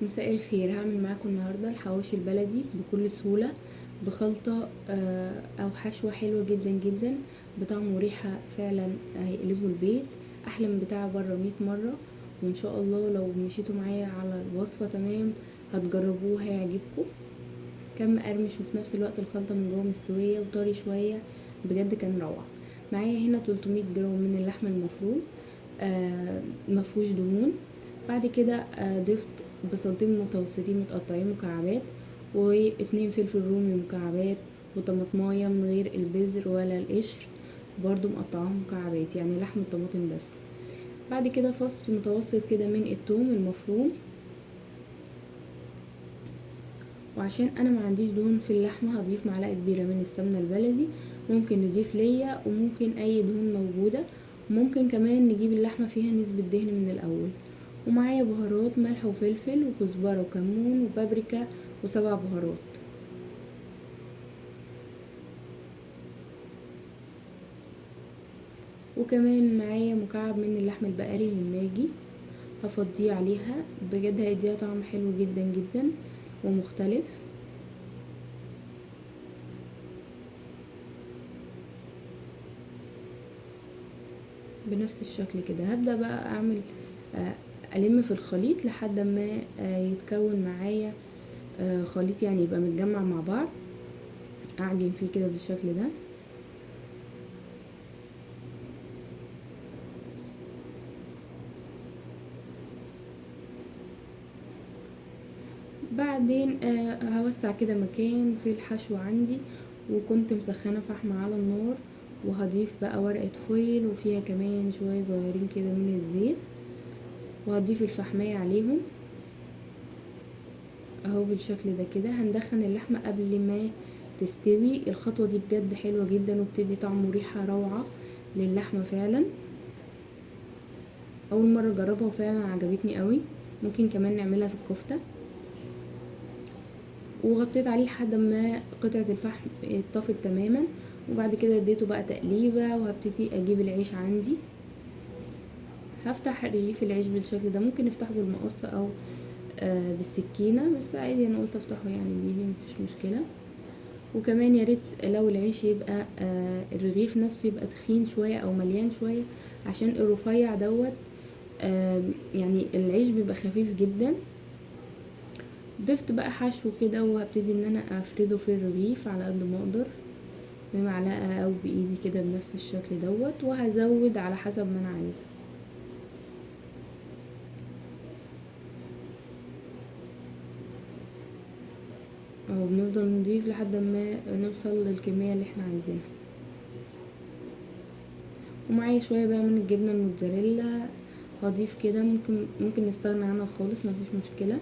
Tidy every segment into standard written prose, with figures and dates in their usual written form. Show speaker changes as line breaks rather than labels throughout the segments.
مساء الخير. هعمل معاكم النهارده الحواوشي البلدي بكل سهولة، بخلطه او حشوه حلوة جدا جدا، بطعم وريحه فعلا هيقلبوا البيت، احلى من بتاع بره 100 مرة. وان شاء الله لو مشيتوا معايا على الوصفة تمام هتجربوه هيعجبكم. كان مقرمش وفي نفس الوقت الخلطة من جوه مستوية وطري شوية، بجد كان روعه. معايا هنا 300 جرام من اللحم المفروم، مفهوش دهون. بعد كده ضفت بصلتين متوسطين متقطعين مكعبات، و2 فلفل رومي مكعبات، وطماطمايه من غير البذر ولا القشر برضو مقطعاهم مكعبات، يعني لحم الطماطم بس. بعد كده فص متوسط كده من التوم المفروم. وعشان انا ما عنديش دهون في اللحمة هضيف معلقه كبيرة من السمنة البلدي، ممكن نضيف ليا وممكن اي دهون موجودة، ممكن كمان نجيب اللحمة فيها نسبه دهن من الاول. ومعايا بهارات، ملح وفلفل وكزبره وكمون وبابريكا و7 بهارات. وكمان معايا مكعب من اللحم البقري من ماجي هفضيه عليها، بجد هيديها طعم حلو جدا جدا ومختلف. بنفس الشكل كده هبدأ بقى اعمل الم في الخليط لحد ما يتكون معايا خليط، يعني يبقى متجمع مع بعض. اعجن فيه كده بالشكل ده. بعدين هوسع كده مكان في الحشو عندي، وكنت مسخنه فحم على النار، وهضيف بقى ورقة فويل وفيها كمان شوية صغيرين كده من الزيت، وهضيف الفحمايه عليهم اهو بالشكل ده كده. هندخن اللحمة قبل ما تستوي، الخطوة دي بجد حلوة جدا وبتدي طعم وريحه روعه للحمه فعلا. اول مرة اجربها وفعلا عجبتني قوي. ممكن كمان نعملها في الكفتة. وغطيت عليه لحد ما قطعه الفحم اتطفت تماما، وبعد كده اديته بقى تقليبه. وهبتدي اجيب العيش عندي، هفتح رغيف العيش بالشكل ده، ممكن نفتحه بالمقص او بالسكينة، بس عادي انا قلت افتحه يعني بايدي مفيش مشكلة. وكمان يا ريت لو العيش يبقى الرغيف نفسه يبقى تخين شوية او مليان شوية، عشان الرفيع دوت يعني العيش بيبقى خفيف جدا. ضفت بقى حشو كده، وهبتدي ان انا افرده في الرغيف على قد ما اقدر بمعلقه او بايدي كده بنفس الشكل دوت، وهزود على حسب ما انا عايزه. اهو بنفضل نضيف لحد ما نوصل للكميه اللي احنا عايزينها. ومعايا شوية بقى من الجبنة الموتزاريلا هضيف كده، ممكن نستغنى عنها خالص مفيش مشكلة.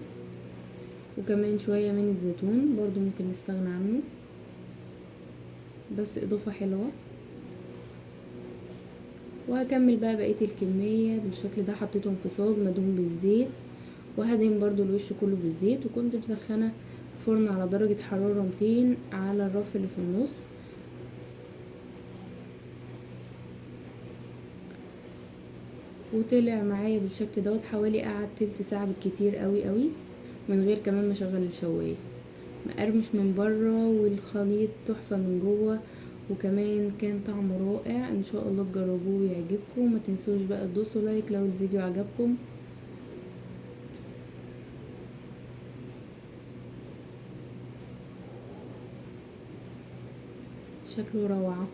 وكمان شوية من الزيتون برضو ممكن نستغنى عنه، بس اضافه حلوة. وهكمل بقى بقية الكمية بالشكل ده. حطيتهم في صاج مدهون بالزيت، وهدهن برضو الوش كله بالزيت. وكنت مسخنه فرن على درجه حرارة 200 على الرف اللي في النص. وطلع معايا بالشكل دوت. حوالي قعد تلت ساعة بالكتير قوي قوي، من غير كمان ما اشغل الشوايه. مقرمش من بره والخليط تحفة من جوه، وكمان كان طعمه رائع. ان شاء الله تجربوه ويعجبكم. ما تنسوش بقى تدوسوا لايك لو الفيديو عجبكم. شكله روعه.